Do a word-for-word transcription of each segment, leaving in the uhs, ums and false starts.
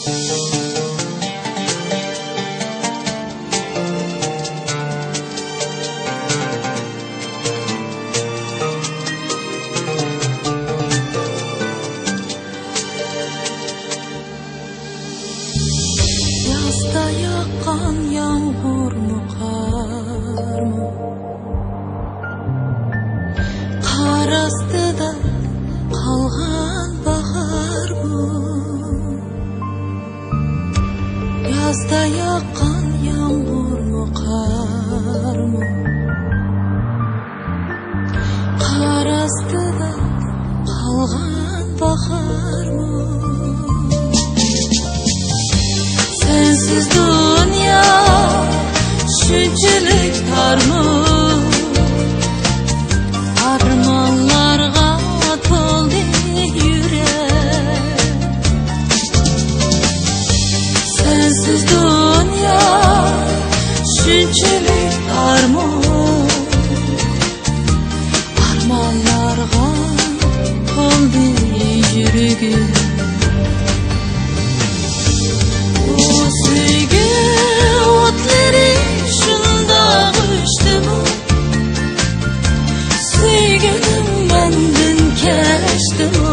يازدا ياغقان يامغۇرمۇ، قارمۇ، قار ئاستىدا قالغان باھارمۇ؟ يازدا ياغقان يامغۇرمۇ، قارمۇ، قار ئاستىدا قالغان باھارمۇ؟ سەنسىز دۇنيا شۇنچىلىك تارمۇ؟ ئارمانلارغا تولدى يۈرەك. سەنسىز دۇنيا شۇنچىلىك تارمۇ؟ ئارمانلارغا تولدى يۈرىكىم. بۇ سۆيگۈ ئوتلىرى شۇنداق ئۆچتىمۇ؟ سۆيگۈنۈم مەندىن كەچتىمۇ؟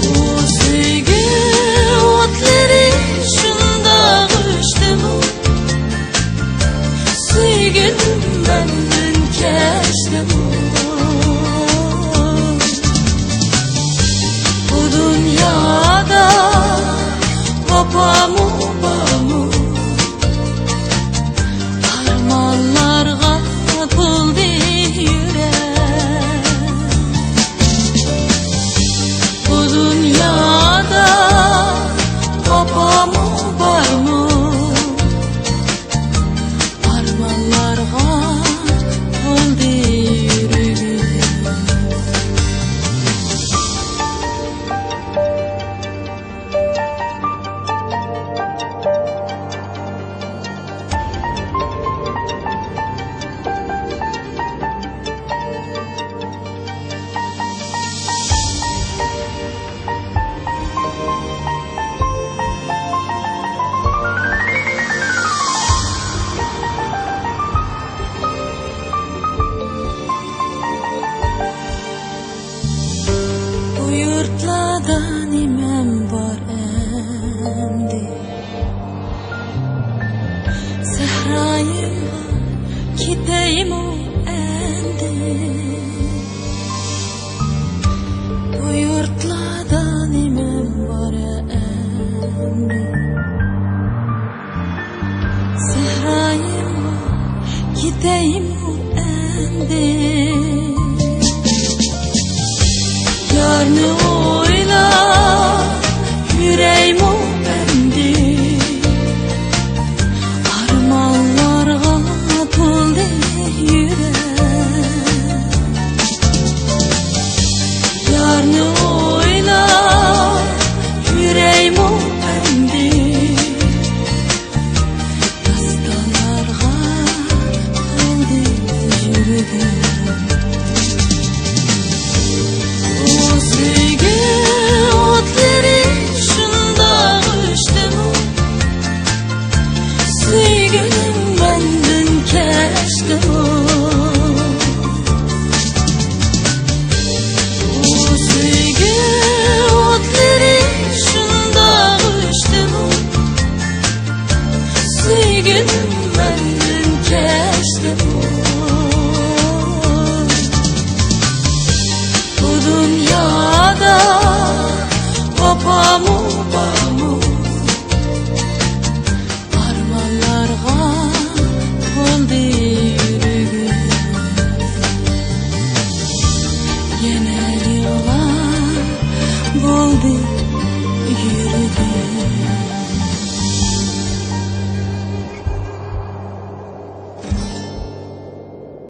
بۇ سۆيگۈ ئوتلىرى شۇنداق ئۆچتىمۇ؟ سۆيگۈم مەندىن كەچتىمۇ؟ بۇ دۇنيادا ۋاپامۇ بارمۇ؟ ئارمانلارغا تولدى يۈرەك. بۇ دۇنيادا ۋاپامۇ بارمۇ؟ ئارمانلارغا تولدى يۈرىكىم. بۇ يۇرتلاردا نېمەم بار ئەمدى؟ سەھرايىمغا كېتەيمۇ ئەمدى؟ بۇ يۇرتلاردا نېمەم بار ئەمدى؟ سەھرايىمغا كېتەيمۇ ئەمدى؟ يارنى ئويلاپ يۈرەيمۇ ئەمدى؟ ئارمانلارغا تولدى يۈرەك. يارنى ئويلاپ يۈرەيمۇ ئەمدى؟ داستانلارغا تولدى يۈرىكىم. بۇ سۆيگۈ ئوتلىرى شۇنداق ئۆچتىمۇ؟ سۆيگۈنۈم مەندىن كەچتىمۇ؟ بۇ سۆيگۈ ئوتلىرى شۇنداق ئۆچتىمۇ؟ سۆيگۈنۈم مەندىن كەچتىمۇ؟ بۇ دۇنيادا ۋاپامۇ بارمۇ؟ ئارمانلارغا تولدى يۈرىكىم. يەنە يىللار بولدى